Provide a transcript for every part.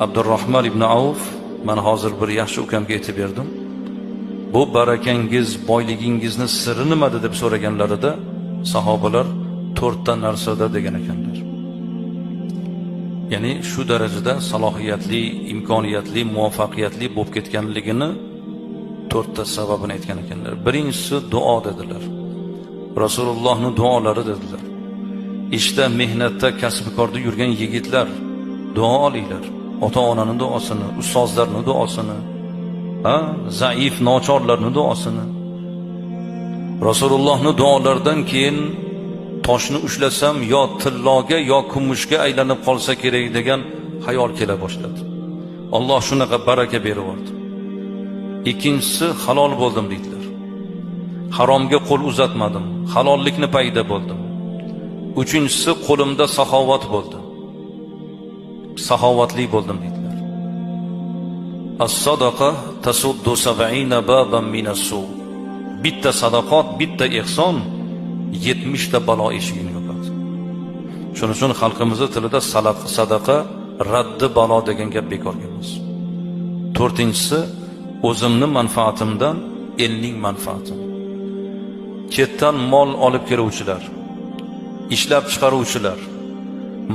Abdurrahmon ibn Avf, mana hozir bir yaxshi ukamga aytib berdim. Bu barakangiz, boyligingizni siri nimada deb so'raganlarida sahobalar to'rtta narsada degan ekanlar. Ya'ni shu darajada salohiyatli, imkoniyatli, muvaffaqiyatli bo'lib ketganligini to'rtta sababini aytgan ekanlar. Birinchisi duo dedilar. Rasulullohning duolari dedilar. Ishda, mehnatda, kasb-korda yurgan yigitlar duo olinglar. Ota-onaning duosini, ustozlarning duosini, ha, zaif nochorlarning duosini. Rasulullohning duolaridan keyin toshni ushlasam yo tilloga yo kumushga aylanib qolsa kerak degan xayol kela boshladi. Alloh shunaqa baraka berib yubordi. Ikkinchisi halol bo'ldim deydilar. Haromga qo'l uzatmadim, halollikni payda bo'ldim. Uchinchisi qo'limda saxovat bo'ldi. Saxovatli bo'ldim deydilar. As-sadaqa tasuddu sab'ina baban minas-su. Bitta sadaqot, bitta ehson 70 ta balo eshigini yopadi. Shuning uchun xalqimizning tilida sadaqa raddi balo degan gap bekorga emas. To'rtinchisi o'zimni manfaatimdan elning manfaati. Chetdan mol olib keluvchilar, ishlab chiqaruvchilar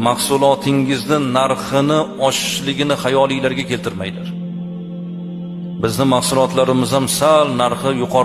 mahsulotingizni narxini oshishligini xayolinglarga keltirmanglar. Bizni mahsulotlarimiz ham sal narxi yuqori.